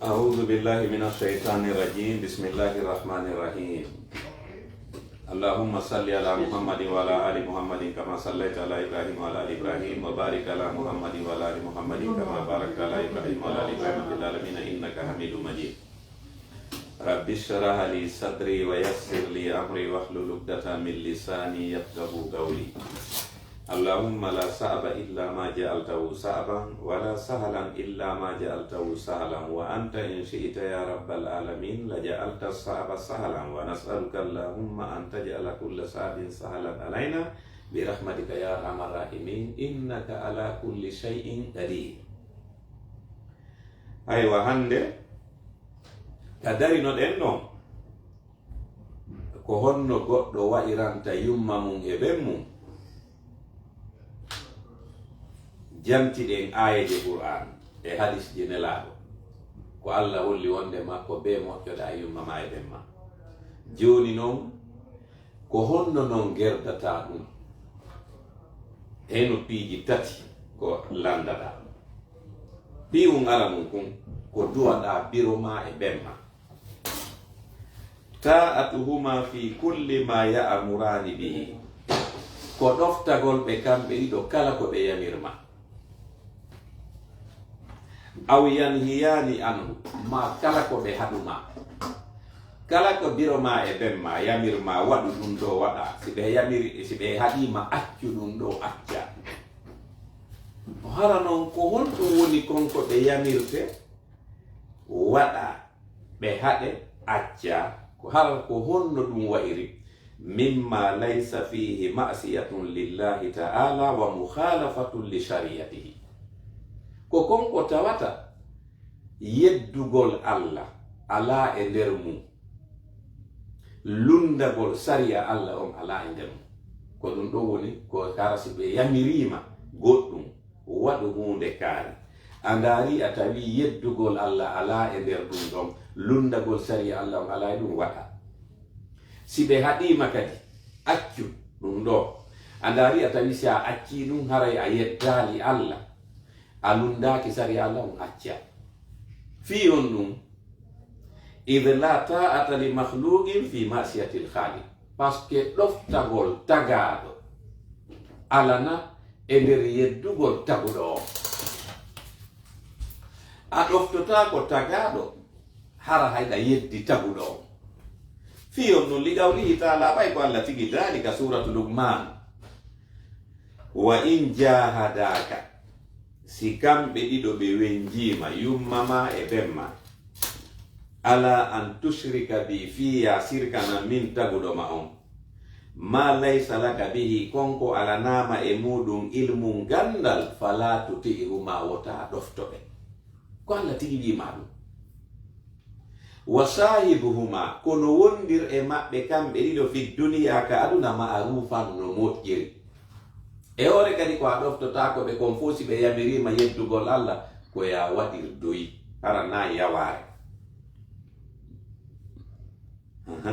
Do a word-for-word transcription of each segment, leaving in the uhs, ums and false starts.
أعوذ بالله من الشيطان الرجيم. بسم الله الرحمن الرحيم. اللهم صل على محمد وعلى آل محمد كما صليت على إبراهيم وعلى آل إبراهيم، وبارك على محمد وعلى آل محمد كما باركت على إبراهيم وعلى آل إبراهيم في العالمين إنك حميد مجيد. رب اشرح لي صدري ويسر لي أمري واحلل عقدة من لساني يفقهوا قولي. اللهم لا صعب إلا ما جعلته صعبا ولا سهلا إلا ما جعلته سهلا، وأنت إن شئت يا رب العالمين لجعلت الصعب سهلا، ونسألك اللهم أن تجعل كل صعب سهلا علينا برحمتك يا أرحم الراحمين إنك على كل شيء قدير. Aywa, hannde ka darinoɗen ɗon, ko honno goɗɗo wa'iranta yumma mum e ben mum? Jantiɗen aayeeje Qur'aan e hadisje Nelaaɗo, ko Allah holli wonde ma ko bee moƴƴoɗaa e yumma ma e ben ma. Jooni non, ko honno non gerdataa ɗum? Heno piiji tati ko lanndaɗaa. Piiwun ara mum kun ko duwaɗaa biro ma e ben ma. Ta'atuhuma fi kulli ma ya'murani bihi. Ko ɗoftagol ɓe kamɓe ɗiɗo kala ko ɓe yamir ma. Aw yanhiyani anhu, ma kala ko ɓe haɗu ma. Kala ko biro ma e ben ma yamir ma waɗu ɗum ɗo waɗa. Si ɓe yamiri, si ɓe haɗi ma accu ɗum ɗo acca. Hara non ko honɗum woni kon ko ɓe yamirte waɗa? Ɓe haɗe acca, ko hara ko honno ɗum wa'iri? Mimma laysa fihi ma'siyatun lillahi ta'ala wa mukhalafatun li shari'atihi. Ko kon ko tawata yeddugol Allah alaa e nder mum, lunndagol sariya Allah on alaa e nder mum. Ko ɗum ɗon woni ko hara si ɓe yamiriima goɗɗum, waɗu huunde kaari. A ndaari a tawi yeddugol Allah alaa e nder ɗum ɗon, lunndagol sariya Allah on alaa e ɗum waɗa. Si ɓe haɗiima kadi, accu ɗum ɗo. A ndaari a tawi si a accii ɗum, haray a yeddaali Allah. A lunndaaki sariya Allah on acca. Fii on ɗum, id la ta'ata li makhluqin fi ma'siyatil khaliq. Parce que ɗoftagol tagaaɗo alana e nder yeddugol taguɗo on. A ɗoftotaako tagaaɗo hara hayɗa yeddi taguɗo on. Fii on ɗum, li qawlihi ta'ala, ɓay ko Allah tigi daali ka suuratu Luqmaan, wa in jahadaka, si kamɓe ɗiɗo ɓe wenjiima, yumma ma e ben ma, ala an tushrika bi, fii yaa sirkana min taguɗo ma on, ma laysa laka bihi, kon ko alanaama e muuɗum ilmun ganndal, fala tuti'huma, wota ɗofto ɓe. Ko Allah tigi wi'i ma ɗum. Wa sahibuhuma, kono wondir e maɓɓe kamɓe ɗiɗo fi duniya, ka aduna, ma'rufan, no moƴƴiri. E hoore kadi ko a ɗoftotaako ɓe kon fof, si ɓe yamiriima yeddugol Allah, ko yaa waɗir doyi, hara na yawaare. Aha.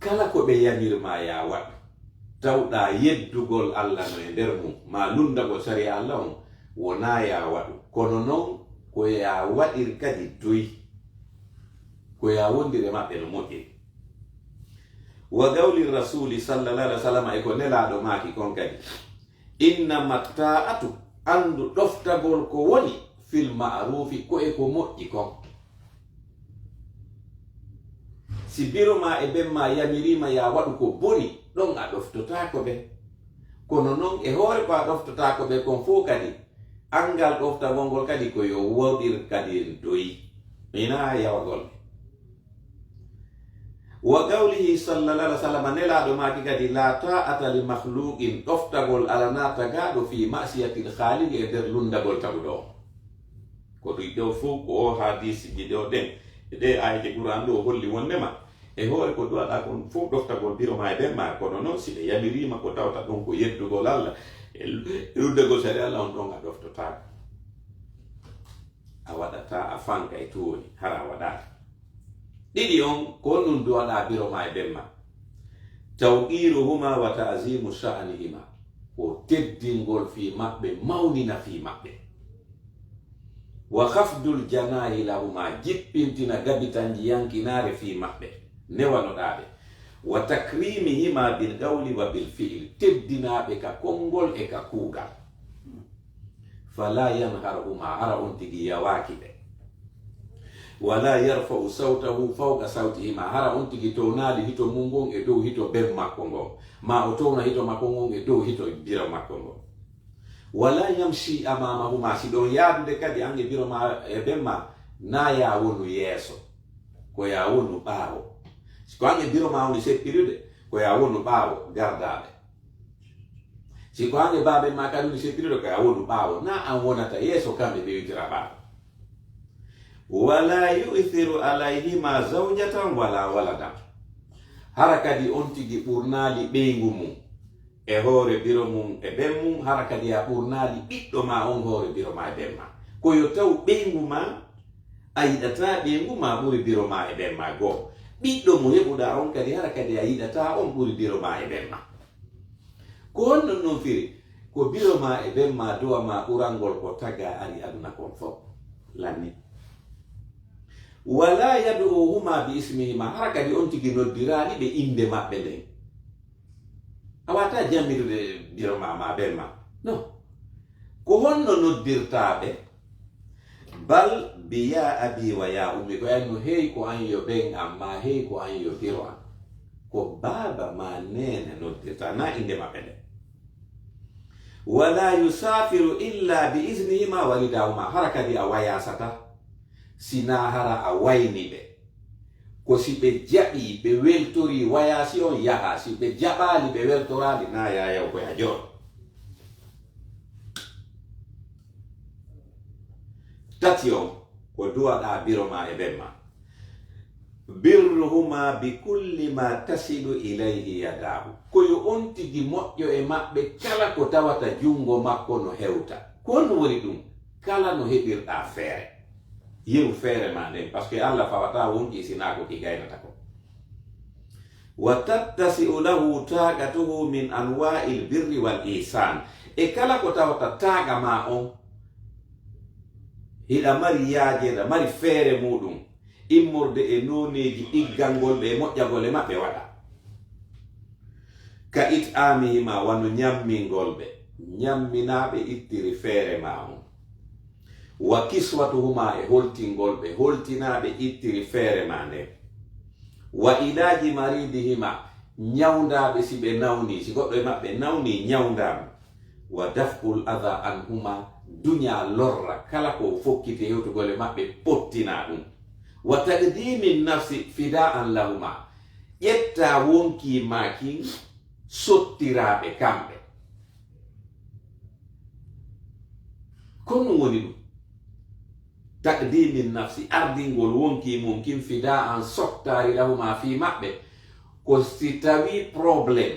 Kala ko ɓe yamir ma yaa waɗu, tawɗaa yeddugol Allah no e nder mum, maa lunndagol sariya Allah on, wonaa yaa waɗu. Kono non, ko yaa waɗir kadi doyi, ko yaa wondir e maɓɓe no moƴƴiri. Wa qawli Rasuuli sallallahu alaihi wasallam, e ko Nelaaɗo maaki kon kadi, innama ta'atu, anndu ɗoftagol ko woni fil ma'rufi, ko e ko moƴƴi kon. Si biro ma e ben ma yamiriima yaa waɗu ko boni, ɗon a ɗoftotaako ɓe. Kono non e hoore ko a ɗoftotaako ɓe kon fof kadi, anngal ɗoftagol ngol kadi ko yo waɗir kadi en doyi. Ina yawagol ɓe. Wa qawlihi sallallahu alaihi wasallam, Nelaaɗo maaki kadi, la ta'ata li makhluqin, ɗoftagol alanaa tagaaɗo fi ma'siyatil khaliqi, e nder lunndagol taguɗo on. Ko ɗum ɗo fof ko o hadisiji ɗo ɗen, e ɗe aayeeje Qur'an ɗo holli wonde ma, e hoore ko duwaɗa kon fof ɗoftagol biro ma e ben ma, kono non si ɓe yamiriima ko tawta ɗon ko yeddugol Allah, e luddagol sariya Allah on ɗon a ɗoftotaako. A waɗata, a fanka e tooñi, hara a waɗaaka. Ɗiɗi on, ko honɗum duwaɗa biro ma e ben ma? Tawqiruhuma wa ta'zimu sha'nihima. O teddingol fii maɓɓe, mawnina fii maɓɓe. Wa khafdul janaahi lahuma, jippintina gabitanji yankinaare fii maɓɓe, newanoɗaa ɓe. Wa takrimihima bil qawli wa bil fi'li, teddinaa ɓe ka konngol e ka kuugal. Fala yanharhuma, hara on tigi yawaaki ɓe. Wala yarfa'u sawtahu fawqa sawtihima, hara on tigi townaali hito mum ngon e dow hito ben makko ngon, ma o towna hito makko ngon e dow hito biro makko ngon. Wala yamshi amamahuma, si ɗon yaadude kadi an e biro ma e ben ma, na ya wonu yeeso, ko ya wonu ɓaawo. Si ko an e biro ma woni seppirude, ko ya wonu ɓaawo gardaaɓe. Si ko an e baaben ma kadi woni seppirude, ko ya wonu ɓaawo. Na an wonata yeeso kamɓe ɓe witira ɓaawo. Wala yu'thiru alayhima zawjatan wala waladan. Hara kadi on tigi ɓurnaali ɓeyngu mum e hoore biro mum e ben mum, hara kadi a ɓurnaali ɓiɗɗo ma on hoore biro ma e ben ma. Ko yo taw ɓeyngu ma a yiɗataa ɓeyngu ma ɓuri biro ma e ben ma goo. Ɓiɗɗo mo heɓuɗaa on kadi, hara kadi a yiɗataa on ɓuri biro ma e ben ma. Ko honno non firi? Ko biro ma e ben ma duwa ma ɓurangol ko taga ari aduna kon fof. Lanni. Wala yad'uhuma bi ismihima, hara kadi on tigi noddiraali ɓe innde maɓɓe nden. A wata jammirude biro ma, ma ben ma. No. Ko honno noddirtaa ɓe? Bal bi ya abi wa ya ummi, ko en no hey ko an yo ben am, ma hey ko an yo biro am. Ko baaba ma neene noddirta, na innde maɓɓe nde. Wala yusafiru illa bi iznihima walidahuma, hara kadi a wayasata, si na hara a wayni ɓe. Ko si ɓe jaɓi, ɓe weltori wayasi on yaha, si ɓe jaɓaali, ɓe weltoraali, na yayaw ko ya joon. Tati on, ko duwaɗaa biro ma e ben ma. Birruhuma bi kulli ma tasilu ilayhi yadahu. Ko yo on tigi moƴƴo e maɓɓe kala ko tawata junngo makko no hewta. Ko honno woni ɗum? Kala no heɓirɗaa feere. Yeru feere ma nden, parce que Allah fawataa wonki sinaa ko ki gaynata ko. Wa tattasi'u lahu taqatuhu min anwa'il birri wal ihsan. E kala ko tawata taaga ma on, hiɗa mari yaajeeda, mari feere muɗum, immorde e nooneeji ɗiggangol ɓe e moƴƴagol e maɓɓe waɗa. Ka it'amihima, wano ñammingol ɓe, ñamminaa ɓe ittiri feere ma on. Wa kiswatuhuma, e holtingol ɓe, holtinaa ɓe ittiri feere ma nden. Wa ilaji maridihima, ñawndaa ɓe si ɓe nawni, si goɗɗo e maɓɓe nawni, ñawndaa mo. Wa daf'ul adha anhuma, duñaa lorra, kala ko fokkiti hewtugol e maɓɓe, pottinaa ɗum. Wa taqdimi nafsi fida'an lahuma, ƴettaa wonkii maa kin, sottiraa ɓe kamɓe. Ko ɗum woni ɗum. Taqdimi nafsi, ardingol wonkii mum kin fida'an, sottaari lahuma fii maɓɓe. Ko si tawii problème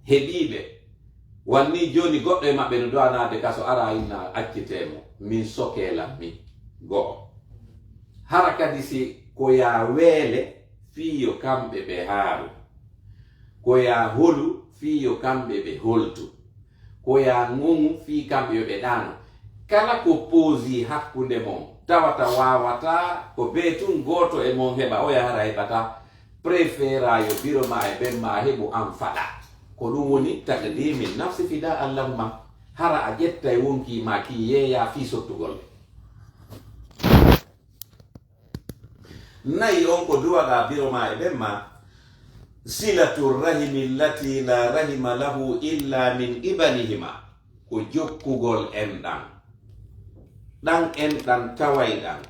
heɓii ɓe, wanni jooni goɗɗo e maɓɓe no do'anaade kaso, ara inna accitee mo, min sokee lan min, go'o. Hara kadi si ko yaa weele fii yo kamɓe ɓe haaru, ko yaa holu fii yo kamɓe ɓe holtu, ko yaa ŋoŋu fii kamɓe yo ɓe ɗaano. Kala ko poosi hakkunde mon, tawata waawataa ko bee tun gooto e mon heɓa, oya hara heɓataa, préféra yo biro ma e ben ma heɓu an faɗa. Ko ɗum woni taqdimi nafsi fida'an lahuma. Hara a ƴettay wonkii ma kin yeeyaa fii sottugol ɓe. Nayi on ko duwaɗaa biro ma e ben ma, silatu rahimi allati la rahima lahu illa min qibalihima, ko jokkugol enɗan. Ɗan enɗan tawayɗan,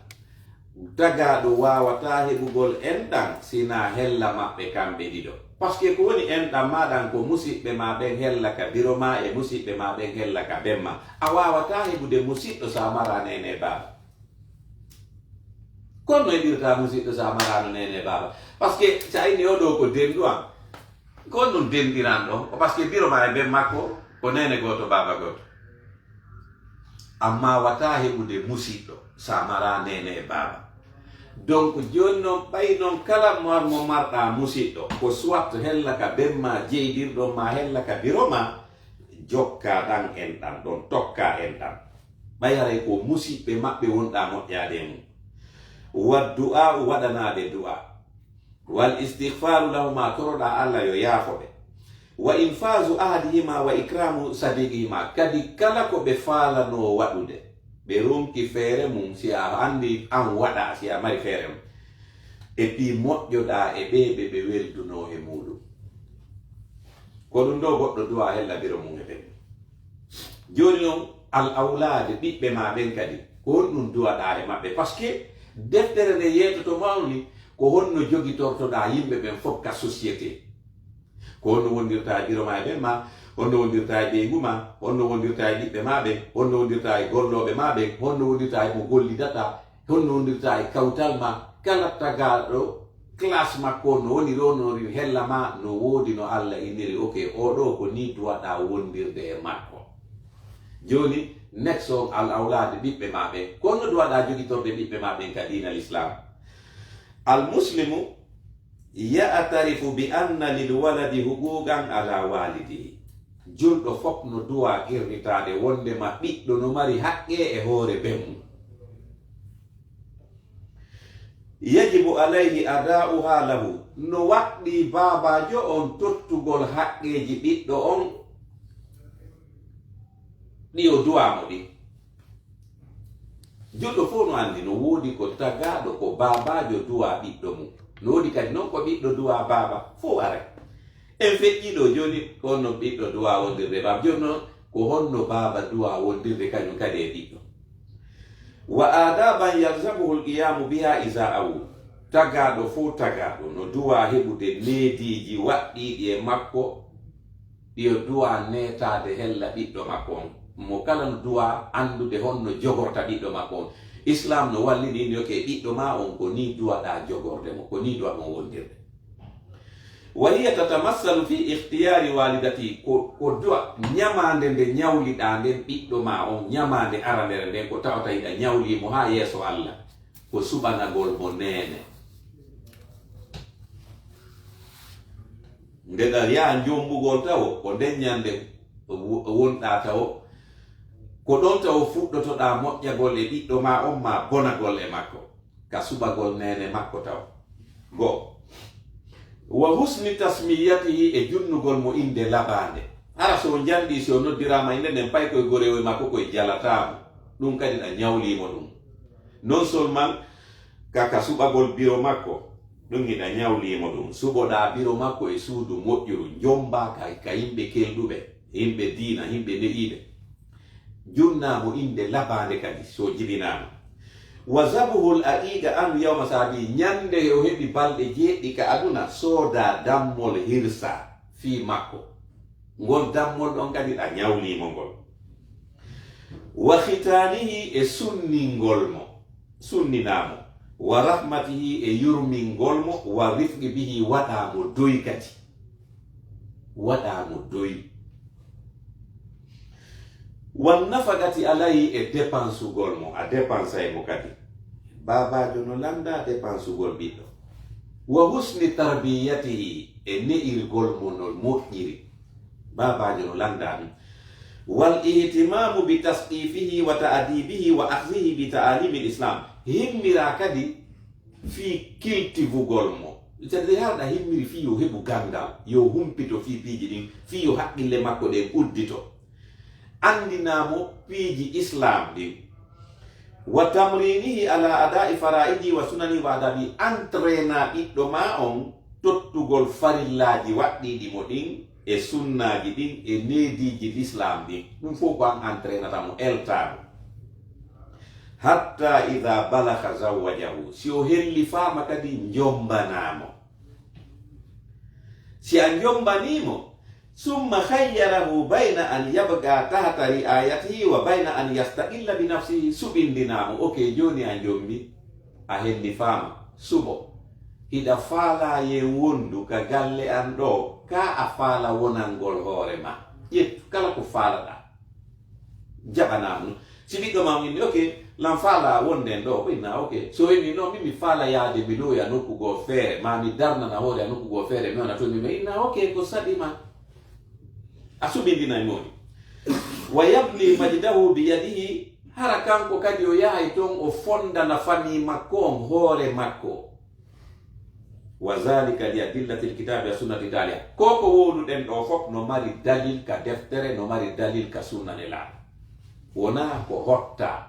tagaaɗo waawataa heɓugol enɗan sinaa hella maɓɓe kamɓe ɗiɗo. Parce que ko woni enɗan maa ɗan ko musiɓɓe maa ɓen hella ka biro maa e musiɓɓe maa ɓen hella ka ben maa. A waawataa heɓude musiɗɗo si a maraa neene e baaba. Kono no heɓirta musiɗɗo si a maraano neene e baaba? Parce que si a inni o ɗoo ko denɗo an, ko on ɗum denɗiran ɗon, ko parce que biro maa e ben makko ko neene gooto, baaba gooto. Amma wata heɓude musiɗɗo si a maraa neene e baaba. Donc jooni non, ɓay non kala mo, mo marɗaa musiɗɗo, ko soit hella ka ben maa jeydirɗon maa hella ka biro maa, jokka ɗan enɗan, ɗon tokka enɗan. Ɓay haray ko musiɓɓe maɓɓe wonɗaa moƴƴaade e mum. Wa du'aa'u, waɗanaade du'a. Wal istighfaru lahuma, toroɗaa Alla yo yaafo ɓe. Wa infaazu ahadihima wa ikramu sadiqihima, kadi kala ko ɓe faalanoo waɗude, ɓe ronki feere mum, si a anndi an waɗa, si a mari feere mum. Et puis moƴƴoɗaa e ɓee ɓe ɓe weldunoo e muuɗum. Ko ɗum ɗoo goɗɗo du'a hella biro mum e ɓen. Jooni non, al awlaade, ɓiɓɓe maa ɓen kadi, ko honɗum du'aɗaa e maɓɓe? Parce que deftere nde yeetoto mawni, ko honno jogitortoɗaa yimɓe ɓen fof ka société. Ko honno wondirta e biro maa e ɓen maa, honno wondirta e ɓeyngu maa, honno wondirta e ɓiɓɓe maa ɓen, honno wondirta e gollooɓe maa ɓen, honno wondirta e mo gollidata, honno wondirta e kawtal maa. Kala tagaaɗo classe makko no woni ɗo, no woni hella maa, no woodi no Alla inniri, ok, oo ɗoo ko nii du'aɗaa wondirde e makko. Jooni, next on, al awlaade, ɓiɓɓe maa ɓen. Ko honno du'aɗaa jogitorde ɓiɓɓe maa ɓen ka diina Lislaam? Al muslimu ya'tarifu bi anna lil waladi huquqan ala walidihi. Julɗo fof no du'a qirritaade wondema ɓiɗɗo no mari haqqee e hoore ben mum. Yajibu alayhi ada'uha lahu. No waɗɗii baabaajo on tottugol haqqeeji ɓiɗɗo on ɗi o du'aa mo ɗin. Julɗo fof no anndi, no woodi ko tagaaɗo ko baabaajo du'aa ɓiɗɗo mum. No woodi kadi non ko ɓiɗɗo du'aa baaba, fof aray. En feƴƴii ɗoo jooni, ko honno ɓiɗɗo du'aa wondirde baaba. Jooni non, ko honno baaba du'aa wondirde kañum kadi e ɓiɗɗo? Wa aadaban yalzamuhu alqiyamu biha iza'ahu. Tagaaɗo fof tagaaɗo no du'aa heɓude neediiji waɗɗiiɗi e makko, ɗi o du'aa neetaade hella ɓiɗɗo makko on. Mo kala no du'aa anndude honno jogorta ɓiɗɗo makko on. Islaam no wallini, inni, ok, ɓiɗɗo maa on ko nii du'aɗaa jogorde mo, ko nii du'aɗaa mo wondirde. Wa hiya tatamassalu fi ikhtiyaari waalidatihi, ko, ko du'a ñamaande nde ñawliɗaa nden ɓiɗɗo maa on, ñamaande aranere nden, ko tawata hiɗa ñawlii mo haa yeeso Alla, ko suɓanagol mo neene. Nde ɗa yaha njombugol tawo, ko nden ñande wo-, wonɗaa tawo, ko ɗon tawo fuɗɗotoɗaa moƴƴagol e ɓiɗɗo maa on maa bonagol e makko, ka suɓagol neene makko tawo. Goo. Wa husni tasmiyatihi, e junnugol mo innde labaande. Hara so o njanɗii, si o noddiraama innde nden, pay koye gorewoy makko koye jalataa mo. Ɗum kadi ɗa ñawlii mo ɗum. Non seulement ka, ka suɓagol biro makko, ɗum hiɗa ñawlii mo ɗum. Suɓoɗaa biro makko e suudu moƴƴuru, njombaa ka, ka yimɓe kelɗuɓe, yimɓe diina, yimɓe ne'iiɓe. Junnaa mo innde labaande kadi, so jibinaama. Wa zabuhul aqiqa anhu yawma sabi, ñande o heɓi balɗe jeeɗiɗi ka aduna, soodaa dammol hirsaa fii makko. Ngol dammol ɗon kadi ɗa ñawlii mo ngol. Wa khitaanihi, e sunningol mo, sunninaa mo. Wa rahmatihi, e yurmingol mo. Wa rifqi bihi, waɗaa mo doy kadi. Waɗaa mo doy. Wa nafaqati alayhi, e dépensugol mo, a dépensay mo kadi. Baabaajo no lannda dépensugol ɓiɗɗo. Wa husni tarbiyatihi, e ne'irgol mo no moƴƴiri. Baabaajo no lannda ɗum. Wal ihtimamu bi tasqifihi wa ta'dibihi wa akhzihi bi ta'alimi l-Islam. Himmiraa kadi fii kiltivugol mo. C'est-à-dire, hara ɗa himmiri fii yo heɓu ganndal, yo humpito fii piiji ɗin, fii yo haqqille makko ɗen uddito. Anndinaa mo piiji Islaam ɗin. Wa tamrinihi ala ada'i fara'idi wa sunani wa adabi. Entraina ɓiɗɗo maa on tottugol farillaaji waɗɗiiɗi mo ɗin, e sunnaaji ɗin, e neediiji Lislaam ɗin. Ɗum fof ko an entrainata mo, eltaa mo. Hatta idha balagha zawwajahu. Si o hellifaama kadi, njombanaa mo. Si a njombanii mo, summa khayyarahu bayna an yabqa tahta ri'ayatihi wa bayna an yastaqilla bi nafsihi, suɓindinaa mo. Ok, jooni a njombi, a hellifaama. Suɓo, hiɗa faalaa yen wondu ka galle an ɗoo, kaa a faala wonangol hoore maa? Ƴettu kala ko faalaɗaa. Jaɓanaa mo. Si ɓiɗɗo maa on inni, ok, lan faalaa wonden ɗoo, ko inna, ok. So inni, non, min mi faala yaade mi loya nokku goo feere, maa mi darnana hoore a nokku goo feere, mi wona toon, mi inna, ok, ko saɗi ma. A suɓindinay mo ni. Wa yabni majdahu bi yadihi, hara kanko kadi o yahay toon o fondana famii makko on hoore makko. Wa zalika li adillati lkitabi wa sunnati taaliya. Ko ko wowluɗen ɗo fof no mari dalil ka deftere, no mari dalil ka sunna Nelaaɗo. Wonaa ko hotta.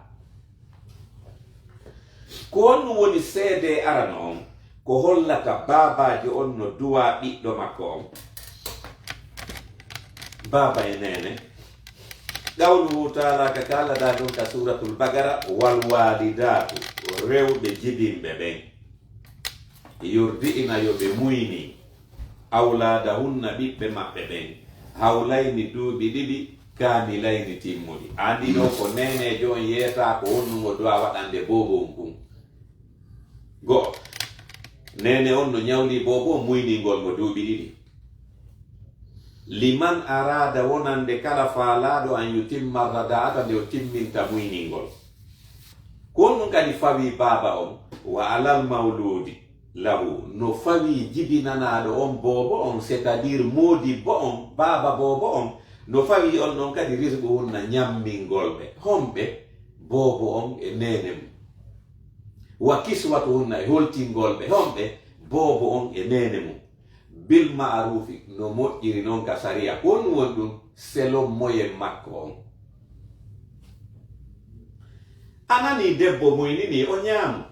Ko honɗum woni seede arano on? Ko hollata baabaajo on no duwa ɓiɗɗo makko on. Baaba e neene. Qawluhu taala ka kaalaɗaa ɗum ka suuratul Baqara, wal waalidatu, rewɓe jibinɓe ɓen. Yurdi'na, yo ɓe muyni, awlaadahunna, ɓiɓɓe maɓɓe ɓen, hawlayni, duuɓi ɗiɗi, kaamilayni, timmuɗi. Anndi ɗo ko neeneejo on yeetaa ko honɗum o duwa waɗande boobo on kun. Go'o, neene on no ñawli boobo on muyningol mo duuɓi ɗiɗi. Liman araada, wonande kala faalaaɗo, an yutimma radaata, nde o timminta muyningol. Ko honɗum kadi fawii baaba on? Wa alal mawluudi lahu, no fawii jibinanaaɗo on boobo on, c'est-à-dire moodibbo on, baaba boobo on, no fawii on ɗon kadi rizquhunna, ñammingol ɓe. Honɓe? Boobo on e neene mum. Wa kiswatuhunna, e holtingol ɓe. Honɓe? Boobo on e neene mum. Bil ma'rufi, no moƴƴiri non ka sariya. Ko honɗum woni ɗum? Selon moyen makko on. A nanii debbo muynini, o ñaama.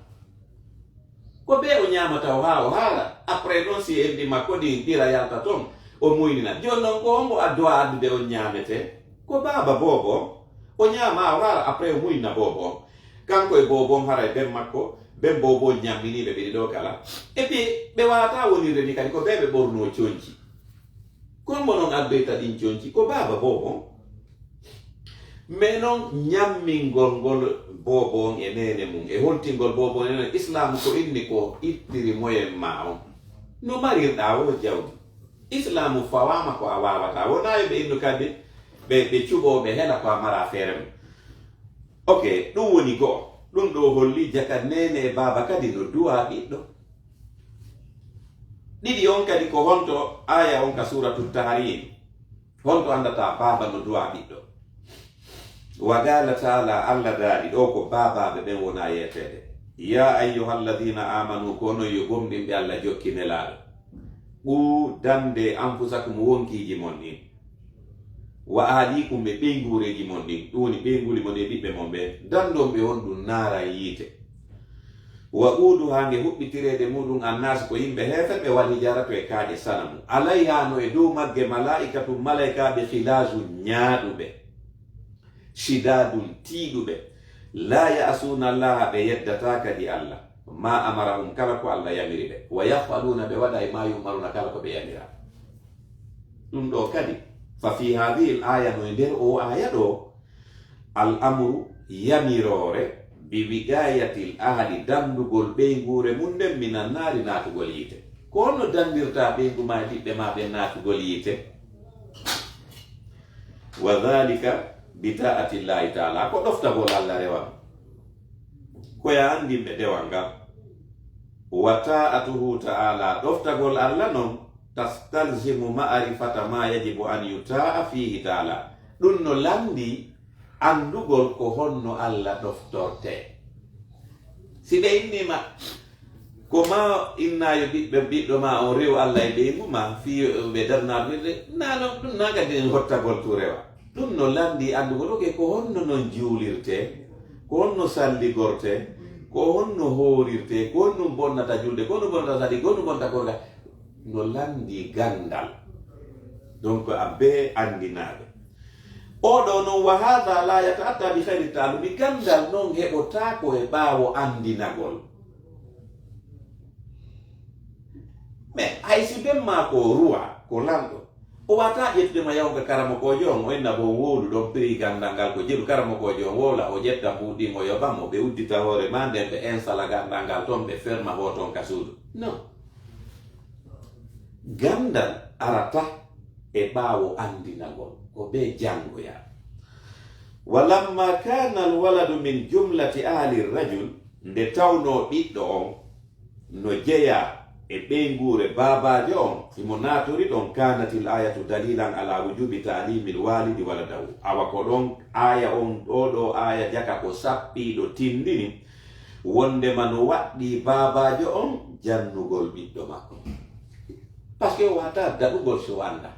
Ko bee o ñaamata o haa o haara. Après non, si enɗi makko ɗin ɓira yalta toon, o muynina. Jooni non, ko hombo adduwa addude on ñaametee? Ko baaba boobo on. O ñaama o haara, après o muynina boobo on. Kanko e boobo on, haray ben makko, ben boobo on ñamminiiɓe ɓe ɗiɗo kala. Et puis, ɓe waawataa wonirde ni kadi, ko bee ɓe ɓornoo conci. Ko hombo non addoyta ɗin conci? Ko baaba boobo on. Mais non, ñammingol ngol boobo on e neene mum, e holtingol boobo on e neene, Islaamu ko inni ko ittiri moyen ma on. No marirɗaa o jawdi. Islaamu fawaama ko a waawataa. Wonaa yo ɓe innu kadi, ɓe, ɓe cuɓoo, ɓe hela ko a maraa feere mum. Ok, ɗum woni go'o. Ɗum ɗo holli jaka neene e baaba kadi no duwa ɓiɗɗo. Ɗiɗi on kadi ko honto aaya on ka Suuratu Tahriim? Honto anndata baaba no duwa ɓiɗɗo? Wa qaala taala, Alla daali, ɗo ko baabaaɓe ɓen wona yeeteede. Ya ayyuhalladina amanu, ko onon yo gomɗinɓe Alla jokki Nelaaɗo. Qu, dande, anfusakum, wonkiiji mon ɗin. Wa ahlikum, e ɓeynguureeji mon ɗin. Ɗum woni ɓeynguuli mon e ɓiɓɓe mon ɓen. Dandon ɓe honɗum? Naaran, yiite. Wa quuduha, nge huɓɓitireede muɗum, annaasu, ko yimɓe heeferɓe, wal hijaaratu, e kaaƴe sanamu. Alayha, no e dow magge, malaa'ikatun, malaykaaɓe, xilaazun, ñaaɗuɓe, shidaadun, tiiɗuɓe, laa ya'suuna Allaaha, ɓe yeddataa kadi Alla, maa amarahum, kala ko Alla yamiri ɓe, wa yaf'aluuna, ɓe waɗay, maa yu'maruuna, kala ko ɓe yamiraa. Ɗum ɗo kadi, fa fii haadihil aaya, no e nder oo aaya ɗo, al amru, yamiroore, bi wiqaayatil ahli, dandugol ɓeynguure mum nden, minan naari, naatugol yiite. Ko honno dandirta ɓeyngu ma e ɓiɓɓe ma ɓen naatugol yiite? Wa dhalika bi taa'atillahi taala, ko ɗoftagol Alla rewa. Ko ya anndin ɓe dewal ngal. Wa taa'atuhu taala, ɗoftagol Alla non, tastalzimu ma'rifata ma yajibu an yutaa'a fiihi taala. Ɗum no lanndi anndugol ko honno Alla ɗoftortee. Si ɓe innii ma, ko ma innaa yo ɓiɓɓe, ɓiɗɗo ma on rew Alla e ɓeyngu ma, fii ɓe darnaaɓe ɓe, naa non, ɗum naa kadi en hottagol tu rewa. Ɗum no lanndi anndugol, ok, ko honno non juulirtee, ko honno salligortee, ko honno hoorirtee, ko honɗum bonnata julde, ko honɗum bonnata salli, ko honɗum bonnata korka. No lanndi ganndal. Donc, a bee anndinaaɓe. Oɗo non, wa haadha la yata'atta bi khayri ta'allumi, ganndal non heɓotaako e ɓaawo anndinagol. Mais hay si ben ma ko ruwa, ko lanɗo, o wata ƴettude ma yahude karamokoojo on, o inna bon wowlu ɗon prix ganndal ngal ko jeru, karamokoojo on wowla, o ƴetta mbuuɗi mo, o yoɓa mo, ɓe uddita hoore ma, nden ɓe installa ganndal ngal ton, ɓe ferma ho ton ka suudu. Non. Ganndal arata e ɓaawo anndinagol, ko ɓe janngoya. Wa lamma kana alwaladu min jumlati ahli rajul, nde tawno ɓiɗɗo on no jeya e ɓeynguure baabaajo on, himo naatori ɗon, kaanatil aayatu daliilan alaa wujuubi taalimil waalidi waladahu. Awa ko ɗon aaya on, oo ɗoo aaya jaka ko sappiiɗo tindini wonndema no waɗɗii baabaajo on jannugol ɓiɗɗo makko. Parce que o waawataa daɗugol si o anndaa.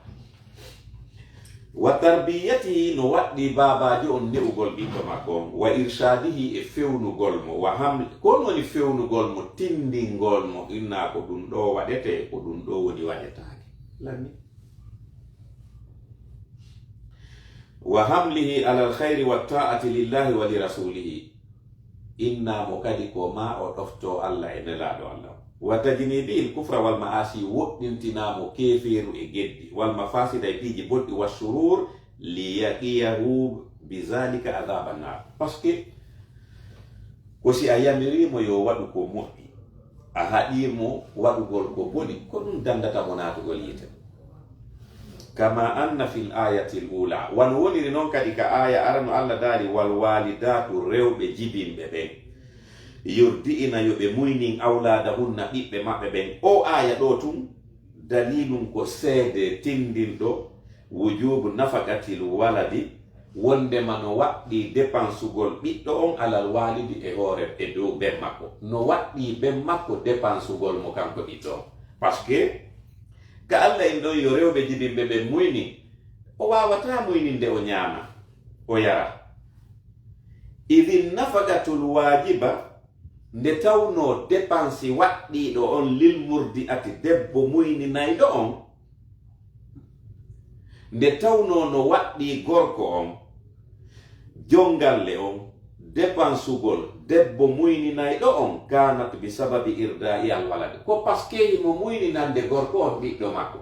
Wa tarbiyatihi, no waɗɗii baabaajo on ne'ugol ɓiɗɗo makko on, wa irshaadihi, e fewnugol mo, wa hamli, ko on woni fewnugol mo, tindingol mo, inna ko ɗum ɗoo waɗetee, ko ɗum ɗoo woni waɗetaake. Lanni. Wa hamlihi alal khayri wa taa'ati lillahi wa li rasulihi. Innaa mo kadi ko maa o ɗoftoo Alla e Nelaaɗo Alla on. Wa tajnibil kufra wal ma'asi, woɗɗintinaa mo keefeeru e geddi, wal mafasida e piiji bonɗi, wa shurur, li yaqiyahu bi zalika adhaban nar. Parce que ko si a yamirii mo yo waɗu ko moƴƴi, a haɗii mo waɗugol ko boni, ko ɗum dandata mo naatugol yiite. Kama anna fil ayatil ula, wano woniri non kadi ka aaya arano, Alla daali, wal walidatu, rewɓe jibinɓe ɓen, yurdi'ina, yo ɓe muynin, awladahunna, ɓiɓɓe maɓɓe ɓen. O aaya ɗoo tun, dalilun, ko seede tindinɗo, wujubu nafaqatil waladi, wonndema no waɗɗii depansugol ɓiɗɗo on, alal waalidi, e hoore, e dow ben makko. No waɗɗii ben makko depansugol mo kanko ɓiɗɗo on. Parce que ka Alla in ɗon yo rewɓe jibinɓe ɓen muynin, o waawataa muyninde o ñaama, o yara. Idin nafaqatul waajiba, nde tawnoo depansi waɗɗiiɗo on lil murdi'ati, debbo muyninayɗo on, nde tawnoo no waɗɗii gorko on, jonngalle on, depansugol debbo muyninayɗo on, kanat bi sababi irda'i al walad. Ko parce que himo muyninande gorko on ɓiɗɗo makko.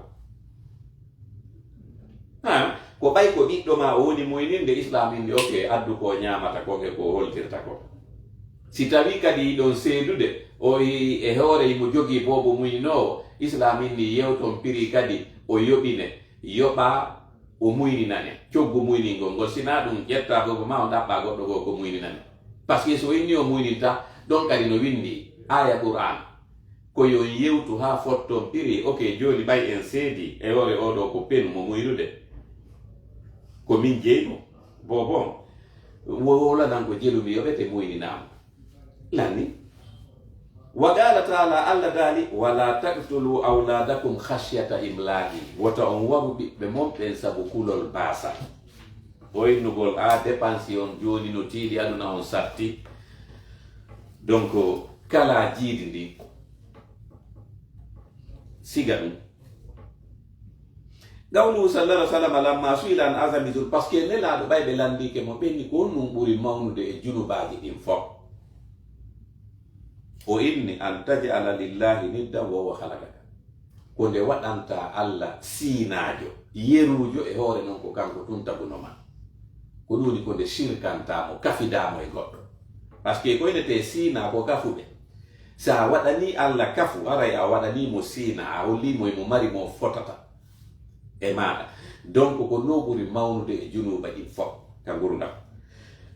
Ha, ko ɓay ko ɓiɗɗo maa o woni muyninde, Islam inni, ok, addu ko o ñaamata kon e ko o holtirta kon. Si tawii kadi hiɗon seedude, o i-, e hoore himo jogii boobo muyninoowo, Islam inni yewton piri kadi o yoɓine, yoɓa o muyninane. Coggu muyningol ngol, si naa ɗum ƴetta boobo maa on ɗaɓɓa goɗɗo goo ko muyninane. Parce que so inni o muyninta, ɗon kadi no winndi aaya Qur'an. Ko yo on yewtu haa fotton piri. Ok, jooni ɓay en seedi e hoore oo ɗoo ko penu mo muynude. Ko min jeyi mo. Boobo on, wo-, wowlanan ko jelumi yoɓete, muyninaama. Lanni. Wa qala taala, Alla daali, wala taqtulu awladakum khashyata imlaqi. Wota on waru ɓiɓɓe mon ɓen sabu kulol baasal. Ɓoynugol a dépense on jooni no tiiɗi, aduna on satti. Donc, kala jiidi ndi, siga ɗum. Qawluhu sallallahu alaihi wasallam lamma su'ila an azami zunub, parce que Nelaaɗo ɓay ɓe lanndike mo, ɓe inni ko honɗum ɓuri mawnude e junubaaji ɗin fof? O inni, an taj'ala lillahi niddan wa huwa khalaqaka. Ko nde waɗanta Alla siinaajo, yeruujo e hoore non ko kanko tun taguno ma. Ko ɗum woni ko nde shirkanta mo, kafida mo e goɗɗo. Parce que ko inete siina ko kafuɓe. Sa waɗani Alla kafu, haray a waɗani mo siina, a holli mo emo mari mo fotata e maɗa. Donc ko no ɓuri mawnude e junuuba ɗin fof ka ngurdam.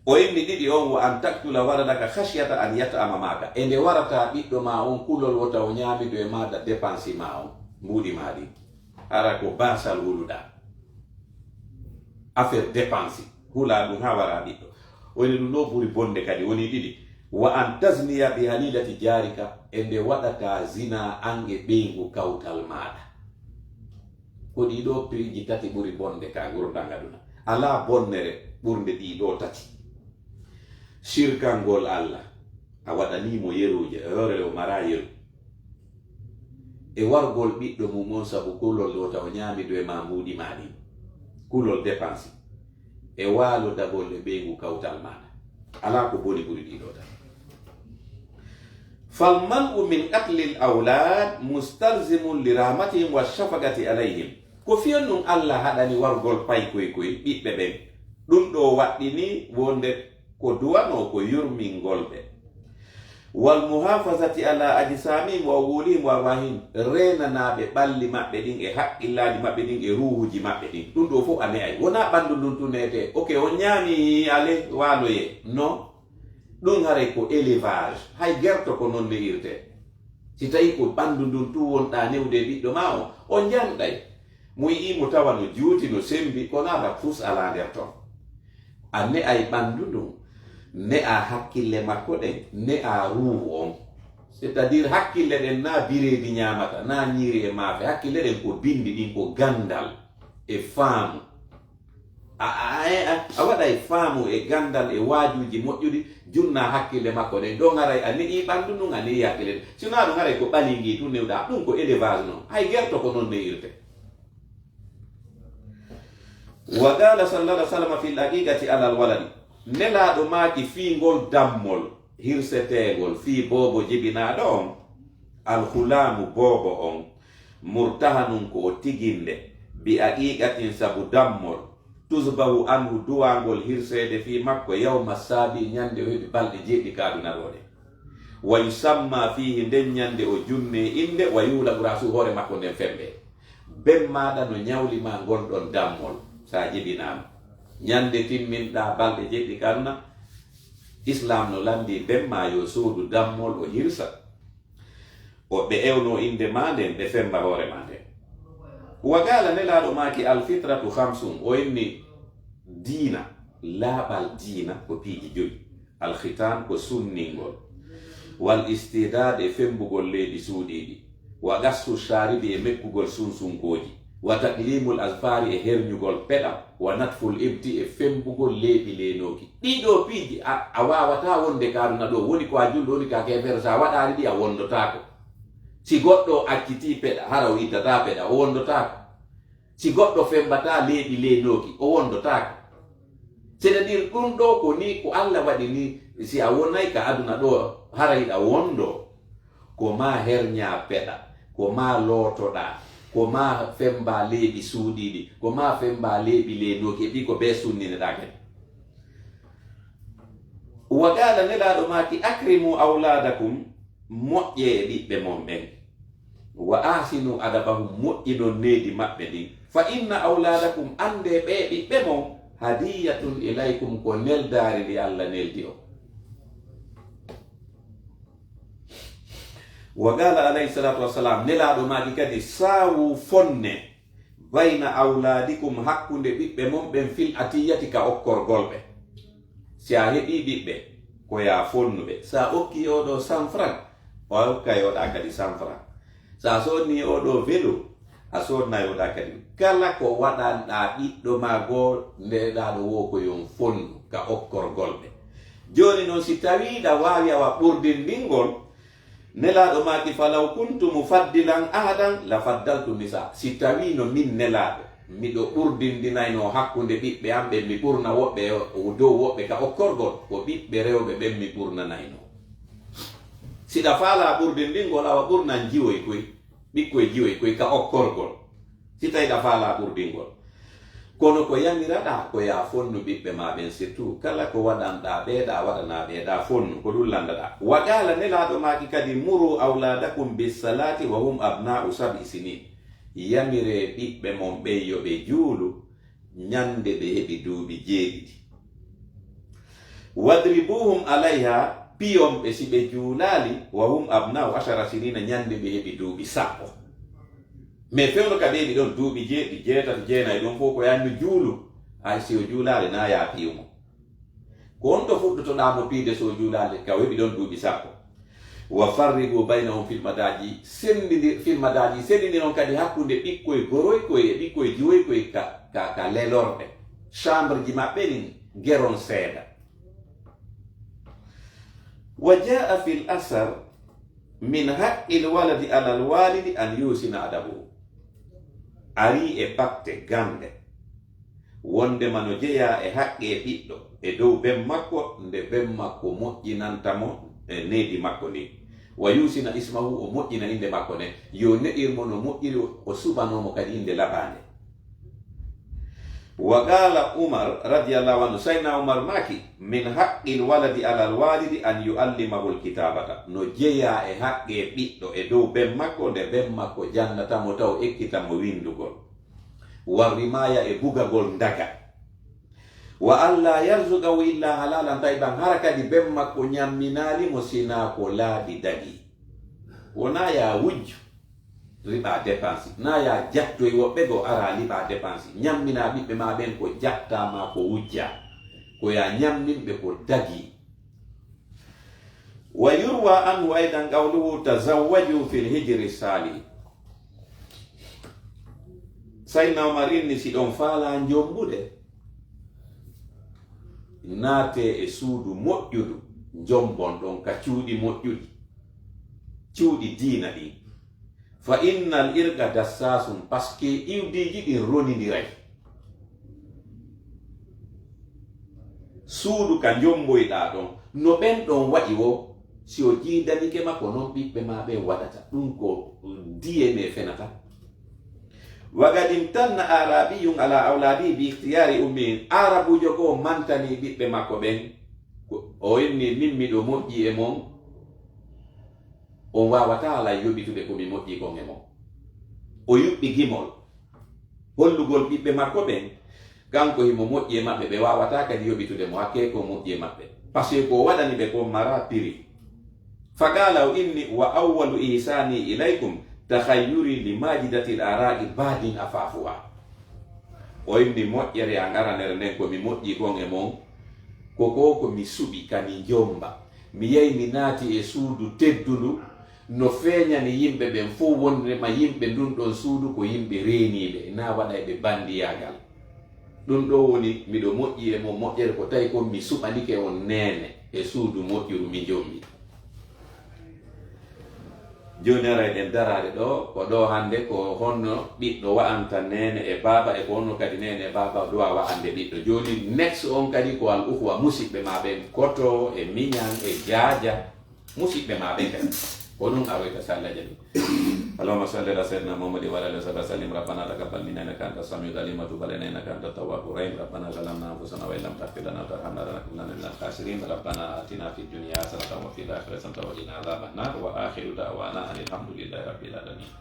O inni ɗiɗi on, wa an taqtula waladaka khashyata an yat'ama ma'aka. E nde warata ɓiɗɗo ma on kulol wota o ñaamido e maɗa dépense ma on, mbuuɗi ma ɗin. Hara ko basal wuluɗa. Affaire dépense, hula ɗum ha wara ɓiɗɗo. O inni ɗum ɗo ɓuri bonde kadi, woni ɗiɗi. Wa an tazniya bi halilati jarika, e nde waɗata zina an e ɓeyngu kawtal maɗa. Ko ɗi ɗo piiji tati ɓuri bonde ka ngurdam aduna. Ala bonnere ɓurnde ɗi ɗo tati. Shirkangol Alla, a waɗani mo yeruuje, e hoore o mara yeru. E wargol ɓiɗɗo mum on sabu kulol wota o ñaamido e ma mbuuɗi ma ɗin. Kulol dépense. E waalodagol e ɓeyngu kawtal maɗa. Ala ko boni ɓuri ɗi ɗo tati. Fal man'u min qatlil awlad mustalzimun li rahmatihim wa shafaqati alayhim. Ko fiyon ɗum Alla haɗani wargol paykoy koy ɓiɓɓe ɓen. Ɗum ɗo waɗɗini wonde ko duwanoo ko yurmingol ɓe. Wal muhafazati ala ajsamihim wa uqulihim wa arwahihim. Reenanaaɓe ɓalli maɓɓe ɗin e haqqillaaji maɓɓe ɗin e ruuhuuji maɓɓe ɗin. Ɗum ɗo fof a ne'ay. Wonaa ɓanndu ndun tun ne'etee. Ok, on ñaami ale waaloyee. Non. Ɗum haray ko élevage. Hay gerto ko non ne'irtee. Si tawii ko ɓanndu ndun tun wonɗaa newde e ɓiɗɗo maa on, on njanɗay. Mo yi'ii mo tawa no juuti, no semmbi, kono alaa fus alaa nder ton. A ne'ay ɓanndu ndun, ne'aa hakkille makko ɗen, ne'aa ruuhu on. C'est-à-dire hakkille ɗen naa bireedi ñaamata, naa ñiiri e maafe. Hakkille ɗen ko binndi ɗin, ko ganndal e faamu. A, a, a, a, a waɗay faamu e ganndal e waajuuji moƴƴuɗi, junnaa hakkille makko ɗen. Ɗon haray a ne'ii ɓanndu ndun, a ne'ii hakkille ɗen. Si wonaa ɗun haray ko ɓalingii tun newɗaa. Ɗun ko élevage non. Hay gerto ko non ne'irtee. Wa qala sallallahu alaihi wasallam fil aqiqati alal waladi. Nelaaɗo maaki fii ngol dammol hirseteengol fii boobo jibinaaɗo on, al ghulamu, boobo on, murtahanun, ko o tiginde, bi aqiqatin, sabu dammol, tuzbahu anhu, duwangol hirseede fii makko, yawma sabi, ñande o heɓi balɗe jeeɗiɗi ka aduna ɗoo ɗen. Wa yusamma fihi, nden ñande o junne innde, wa yulaqu ra'suhu, hoore makko nden fembe. Ben maaɗa no ñawli ma ngol ɗon dammol, sa jibinaama. Ñande timminɗaa balɗe jeeɗiɗi ka aduna, Islam no lanndii ben ma yo soodu dammol o hirsa. O ɓe ewno innde ma nden, ɓe femba hoore ma nden. Wa qala, Nelaaɗo maaki, al fitratu khamsun, o inni diina, laaɓal diina ko piiji joyi. Al khitan ko sunningol. Wal istidad e fembugol leeɓi suuɗiiɗi. Wa qassu sharibi e mekkugol sunsunkooji. Wa taqlimul azfari e herñugol peɗa. Wa natful ibti e fembugol leeɓi leenooki. Ɗii ɗoo piiji a, a waawataa wonde ka aduna ɗoo. Woni ko a julɗo, woni ka keefeero, sa waɗaali ɗi a wondotaako. Si goɗɗo accitii peɗa, hara o ittataa peɗa, o wondotaako. Si goɗɗo fembataa leeɓi leenooki, o wondotaako. C'est-à-dire ɗun ɗoo ko nii ko Alla waɗi nii, si a wonay ka aduna ɗoo, hara hiɗa wondoo, ko maa herñaa peɗa, ko maa lootoɗaa, ko maa fembaa leeɓi suuɗiiɗi, ko maa fembaa leeɓi leenooki, e ɓii ko bee sunnineɗaa kadi. Wa qala, Nelaaɗo maaki, akrimu awladakum, moƴƴee e ɓiɓɓe mon ɓen. Wa ahsinu adabahum, moƴƴinon needi maɓɓe ndin. Fa inna awladakum, anndee ɓee ɓiɓɓe mon, hadiyatun ilaykum, ko neldaari ndi Alla neldi on. Wa qala alayhi salatu wassalam, Nelaaɗo maaki kadi, sawu fonne, bayna awladikum, hakkunde ɓiɓɓe mon ɓen, fil atiyati, ka okkorgol ɓe. Si a heɓii ɓiɓɓe, ko yaa fonnu ɓe. Sa okkii oo ɗoo cent francs, o a okkay oo ɗaa kadi cent francs. Sa sonnii oo ɗoo vélo, a sonnay oo ɗaa kadi. Kala ko waɗanɗaa ɓiɗɗo maa goo, nelaaɗo woo ko yo on fonnu ka okkorgol ɓe. Jooni non, si tawii hiɗa waawi awa ɓurdindingol, Nelaaɗo maaki, falaw kuntu mufaddilan ahadan la faddaltu nisa. Si tawii no min Nelaaɗo, miɗo ɓurdindinaynoo hakkunde ɓiɓɓe am ɓen, mi ɓurna woɓɓe e dow woɓɓe ka okkorgol, ko ɓiɓɓe rewɓe ɓen mi ɓurnanaynoo. Si ɗa faalaa ɓurdindingol, awa ɓurnan jiwoy koy, ɓikkoy jiwoy koy ka okkorgol. Si tawii ɗa faalaa ɓurdingol. Kono ko yamiraɗaa, ko yaa fonnu ɓiɓɓe maa ɓen, surtout kala ko waɗanɗaa ɓee ɗaa, waɗanaa ɓee ɗaa fonnu, ko ɗun lanndaɗaa. Wa qala, Nelaaɗo maaki kadi, muru awladakum bis salati wa hum abna'u sab'i sinin. Yamiree ɓiɓɓe mon ɓen yo ɓe juulu ñande ɓe heɓi duuɓi jeeɗiɗi. Wadribuhum alayha, piyon ɓe si ɓe juulaali, wa hum abna'u ashara sinina, ñande ɓe heɓi duuɓi sappo. Mais fewndo ka ɓe heɓi ɗon duuɓi jeeɗiɗi, jeetati, jeenayi, ɗon fow ko yaanno juulu. Hay si o juulaali, na yaa piyu mo. Ko on to fuɗɗotoɗaa mo piide so o juulaali, ka o heɓi ɗon duuɓi sappo. Wa farriqu baynahum fil madaji, senndindir, fil madaji, senndindiron kadi hakkunde ɓikkoy goroy koy e ɓikkoy jiwoy koy ka, ka, ka lelorɗe. Chambre ji maɓɓe ɗin, geron seeɗa. Wa jaa fil asar, min haqqil waladi alal walidi an yusina adabuhu. Arii e batte gannde, wondema no jeyaa e haqqee ɓiɗɗo e dow ben makko, nde ben makko moƴƴinanta mo e needi makko ndin. Wa yusina ismahu, o moƴƴina innde makko nden. Yo ne'ir mo no moƴƴiri, o suɓanoo mo kadi innde laɓaande. Wa qala Umar radiyallahu anhu, Sayyidina Umar maaki, min haqqil waladi alal walidi an yu'allimahul kitabata. No jeyaa e haqqee ɓiɗɗo e dow ben makko, nde ben makko jannata mo taw ekkita mo winndugol. Wa rimaya e bugagol ndaga. Wa alla yarzuqahu illa halalan tayyiban, hara kadi ben makko ñamminaali mo sinaa ko laaɓi dagii. Wonaa ya wujju riɓa dépense, naa ya jattoy woɓɓe goo ara liɓa dépense, ñamminaa ɓiɓɓe maa ɓen ko jattaa maa ko wujjaa, ko ya ñammin ɓe ko dagii. Wa yurwa anhu aydan qawluhu tazawwaju fil hijri salih. Sayyidina Umar inni si ɗon faalaa njombude, naatee e suudu moƴƴudu, njombon ɗon ka cuuɗi moƴƴuɗi, cuuɗi diina ɗin. Fa innal irqa dassaasun, paske iwdiiji ɗin ronindiray. Suudu ka njomboyɗaa ɗon, no ɓen ɗon waɗi woo, si o jiidanike ma ko non ɓiɓɓe maa ɓen waɗata, ɗun ko D N A fenata. Wa qad imtanna aarabiyyun ala awlaadihi bi ikhtiyari ummihim. Aarabuujo goo mantanii ɓiɓɓe makko ɓen. Ko, o inni, "Min miɗo moƴƴi e mon." On waawataa alaa yoɓitude ko mi moƴƴi kon e mon. O yuɓɓi gimol hollugol ɓiɓɓe makko ɓen, kanko himo moƴƴi e maɓɓe, ɓe waawataa kadi yoɓitude mo hakkee ko moƴƴi e maɓɓe. Parce que ko o waɗani ɓe kon maraa piri. Fa qaala, o inni, "Wa awwalu ihsani ilaykum takhayyuri li majidatil ara'i badin afafuha." O inni, "Moƴƴere an aranere nden ko mi moƴƴi kon e mon, ko ko, ko mi suɓi ka mi jomba. Mi yahi mi naati e suudu teddundu, no feeñani yimɓe ɓen fow wonde ma yimɓe ndun ɗon suudu ko yimɓe reeniiɓe, na waɗa e ɓe bandiyaagal. Ɗun ɗoo woni miɗo moƴƴi e mon moƴƴere ko tawi kon mi suɓanike on neene e suudu moƴƴuru mi jombi." Jooni ara eɗen daraade ɗoo, ko ɗoo hannde ko honno ɓiɗɗo wa'anta neene e baaba, e ko honno kadi neene e baaba duwa wa'ande ɓiɗɗo. Jooni next on kadi ko al ukhwa, musiɓɓe maa ɓen Koto e Miñan e Jaaja, musiɓɓe maa ɓen kadi. Ko ɗum aroyta, so Allah jaɓi. اللهم صل على سيدنا محمد وعلى آله وصحبه وسلم. ربنا تقبل منا إنك أنت السميع العليم وتب علينا إنك أنت التواب الرحيم. ربنا ظلمنا أنفسنا وإن لم تغفر لنا وترحمنا لنكونن من الخاسرين. ربنا آتنا في الدنيا حسنة وفي الآخرة حسنة وقنا عذاب النار. وآخر دعوانا أن الحمد لله رب العالمين.